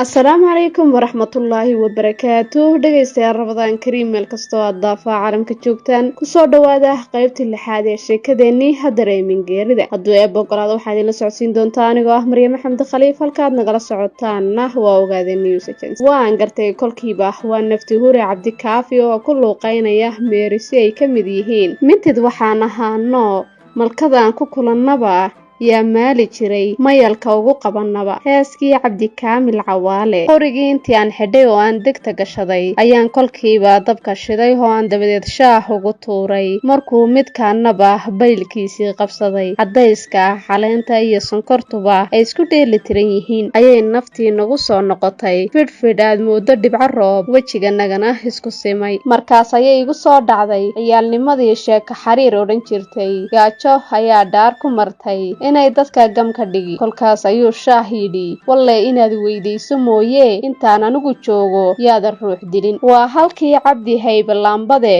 Asalaamu calaykum waraxmatullaahi wabarakaatu. Dhegaystayaal, Ramadaan kariim meel kastoo aad daafaha caalamka joogtaan. Kusoo dhawaada qaybtii lixaad ee sheekadeenii Ha Dareemin Geerida. Hadduu Eebba ogolaado, waxaa idinla socodsiin doontaa anigoo ah Maryam Maxamed Khaliif. Halkaad nagala socotaanna waa Ogaadeen News Agency. Waan gartay kolkiiba, waa nafti hure Cabdikaafi oo ku luuqeynaya meeri si ay ka mid yihiin: "Mintid waxaan ahaano, malkadaan ku kulannaba, yaa maali jiray mayalka ugu qabanaba." Heeskii Cabdikaamil Cawaale. Qorigii intii aan xidhay oo aan degta gashaday ayaan kolkiiba dabka shiday oo aan dabadeed shaah ugu tuuray. Markuu midkaanaba baylkiisii qabsaday, caddayska caleenta iyo sonkortuba ay isku dheeli tiran yihiin, ayay naftii nagu soo noqotay fidhfidh aad mooddo dhibco roob wejiganagana isku simay. Markaas ayay igu soo dhacday ciyaalnimadii sheeko xariir odhan jirtay: "Gaajo ayaa dhaar ku martay inay dadka gam ka dhigi." Kolkaas ayuu Shaah yidhi: "Walle inaad weydayso mooye, intaan anigu joogo yaadan ruux dilin." Waa halkii Cabdi Haybe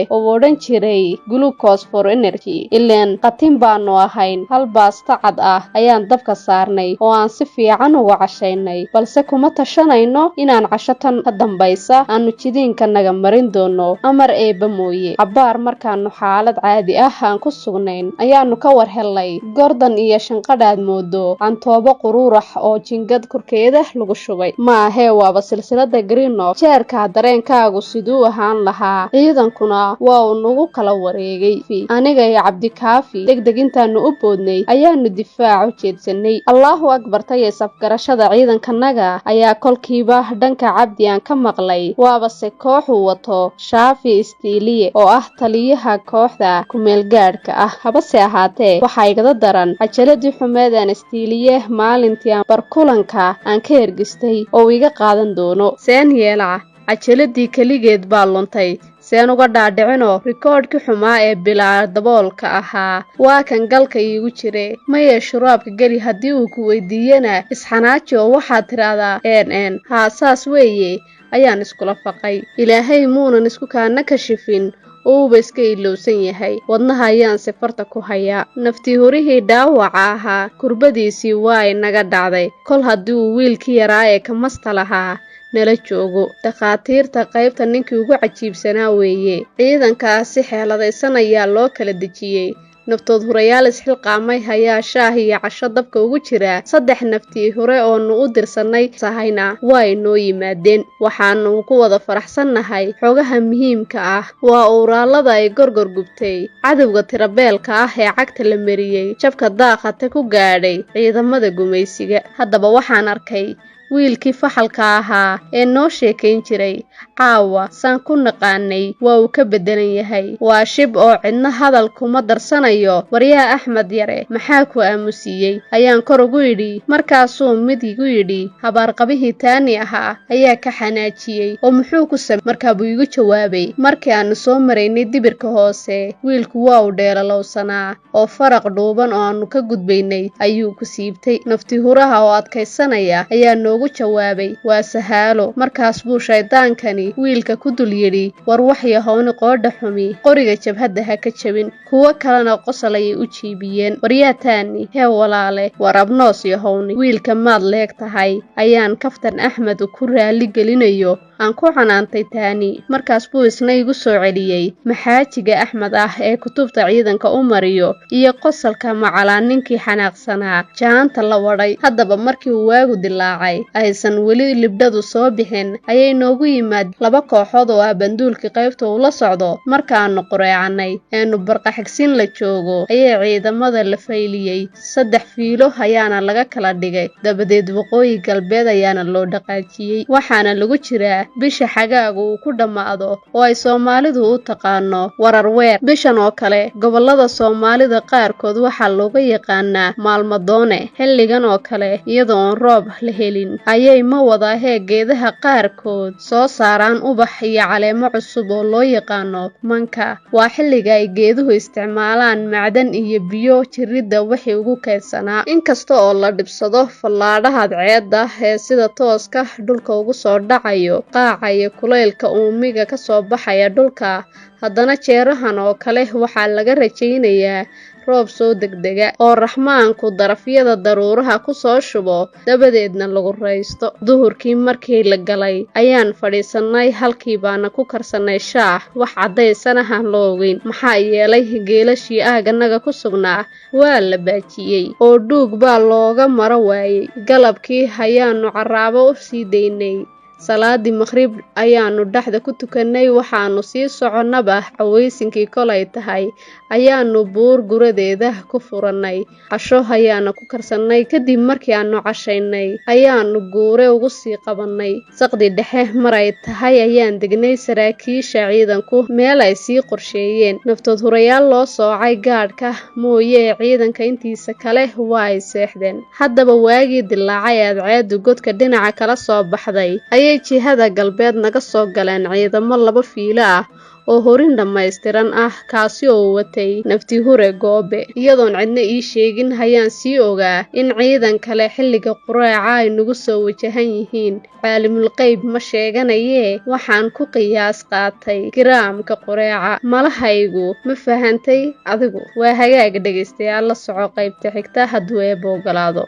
oo odhan jiray "glucose for energy". Ileen qatin baanu ahayn. Hal baasta cad ah ayaan dabka saarnay oo aan si fiican uga cashaynay, balse kuma tashanayno inaan casho tan ka dambaysa aanu jidiinkanaga marin doono, amar Eebba mooye. Cabbaar markaanu xaalad caadi ah aan ku sugnayn ayaanu ka war hellay gordan iyo shanqadhaad moodo cantoobo quruurax oo jingad korkeeda lagu shubay. Ma ahee, waaba silsilada Greenof. Jeerkaa dareenkaagu siduu ahaan lahaa? Ciidankuna waa uu nagu kala wareegay. Aniga iyo Cabdikaafi deg deg intaanu u boodnay ayaanu difaac u jeedsanay. Allahu akbar, taya safgarashada ciidankanaga ayaa kolkiiba dhanka Cabdi aan ka maqlay. Waabase kooxuu wato Shaafi Istiiliye oo ah taliyaha kooxda kumeelgaadhka ah. Habase ahaatee, waxaa igada daran cajaladii xumeed aan Istiiliye maalintii aan barkulanka aan ka ergistay oo uu iga qaadan doono. Seen yeelaa? Cajaladii keligeed baa luntay. Seen uga dhaadhicinoo rikoodhkii xumaa ee bilaa daboolka ahaa waa kan galka iigu jire? Maye, shuraabka geli. Haddii uu ku weydiiyana isxanaaji oo waxaad tidhaahdaa n n haa, saas weeye, ayaan iskula faqay. Ilaahay muunan isku kaana kashifin, uuba iska ilowsan yahay. Wadnaha ayaan sifarta ku hayaa. Naftii hurihii dhaawaca ahaa kurbadiisii waa inaga dhacday kol haddii uu wiilkii yaraa ee kamasta lahaa nala joogo. Dhakhaatiirta qaybta ninkii ugu cajiibsanaa weeye. Ciidankaas si xeeladaysan ayaa loo kala dejiyey. Naftood hurayaal isxilqaamay ayaa shaah iyo casho dabka ugu jira. Saddex naftii hore oonu u dirsanay sahayna waa inoo yimaadeen. Waxaanu ku wada faraxsannahay xogaha muhiimka ah. Waa uuraalada ay gorgor gubtay, cadowga tirabeelka ah ee cagta la mariyey, jabka daaqate ku gaadhay ciidamada gumaysiga. Haddaba waxaan arkay wiilkii faxalka ahaa ee noo sheekayn jiray. Caawa saan ku naqaanay waa uu ka beddelan yahay. Waa shib oo cidna hadal kuma darsanayo. "Waryaa Axmed Yare, maxaa ku aamusiiyey?" ayaan kor ugu yidhi. Markaasuu mid igu yidhi: "Habaarqabihii Taani ahaa ayaa ka xanaajiyey." "Oo muxuu ku samey?" Markaa buu igu jawaabay: "Markii aanu soo maraynay dibirka hoose, wiilku waa uu dheelalowsanaa oo faraq dhuuban oo aanu ka gudbaynay ayuu ku siibtay." Nafti huraha oo adkaysanaya ayaa noogu jawaabay: "Waa sahaalo." Markaas buu shaydaankani wiilka ku dul yidhi: "War waxyahooni qoodha xumi, qoriga jabhadda ha ka jabin." Kuwo kalena qosol ayay u jiibiyeen. "Waryaa Taani, hee walaale, war abnoos yahowni, wiilka maad leeg tahay?" ayaan kaftan Axmed ku raali gelinayo aan ku canaantay Taani. Markaas buu isna igu soo celiyey maxaajiga Axmed ah ee kutubta ciidanka u mariyo iyo qosolka macalaa ninkii xanaaqsanaa jaanta la wadhay. Haddaba markii uu waagu dilaacay, aysan weli libdhadu soo bixin, ayay noogu yimaad laba kooxood oo ah banduulkii qaybta uu la socdo. Markaanu qureecanay eenu barqaxigsiin la joogo ayay ciidamada la fayliyey. Saddex fiilo ayaana laga kala dhigay. Dabadeed waqooyi galbeed ayaana loo dhaqaajiyey. Waxaana lagu jiraa bisha xagaagu uu ku dhammaado oo ay Soomaalidu u taqaano wararweer. Bishan oo kale gobollada Soomaalida qaarkood waxaa looga yaqaanaa maalmadoone. Xilligan oo kale, iyadoo oon roob la helin, ayay ma wadaahee geedaha qaarkood soo saaraan ubax iyo caleemo cusub oo loo yaqaano manka. Waa xilliga ay geeduhu isticmaalaan macdan iyo biyo jiridda wixii ugu kaydsanaa. Inkasta oo la dhibsado fallaadhaha cadceedda ee sida tooska dhulka ugu soo dhacayo, qaaca iyo kulaylka uumiga ka soo baxaya dhulka, haddana jeerahan oo kale waxaa laga rajaynayaa Roob soo degdega oo Raxmaanku darafyada daruuraha ku soo shubo, dabadeedna lagu raysto. Duhurkii markii la galay ayaan fadhiisannay, halkii baana ku karsannay shaah, wax caddaysana aan loo ogeyn, maxaa yeelay geelashii aaganaga ku sugnaa waa la baajiyey oo dhuug baa looga maro waayey. Galabkii ayaannu carraabo u sii daynay. Salaadii maqrib ayaannu dhexda ku tukannay. Waxaannu sii soconnaba, cawaysinkii kolay tahay, ayaannu buur guradeeda ku furannay. Casho ayaana ku karsannay. Kadib markii aannu cashaynay ayaannu guure ugu sii qabannay. Saqdi dhexe maray tahay ayaan degnay saraakiisha ciidanku meel ay sii qorsheeyeen. Naftood hurayaal loo soocay gaadhka mooyee, ciidanka intiisa kale waa ay seexdeen. Haddaba waagii dilaacay, aadceedu godka dhinaca kala soo baxday, ayay jihada galbeed naga soo galeen ciidamo laba fiilo ah oo horin dhammaystiran ah, kaasi oo watay Naftihure Goobe. Iyadoon cidna ii sheegin hayaan sii ogaa in ciidan kale xilliga qureeca ay nagu soo wajahan yihiin. Caalimul qeyb ma sheeganayee, waxaan ku qiyaas qaatay giraamka qureeca. Malahaygu ma fahantay adigu? Waa hagaaga, dhegaystayaal, la soco qaybta xigta hadduu Eebba ogolaado.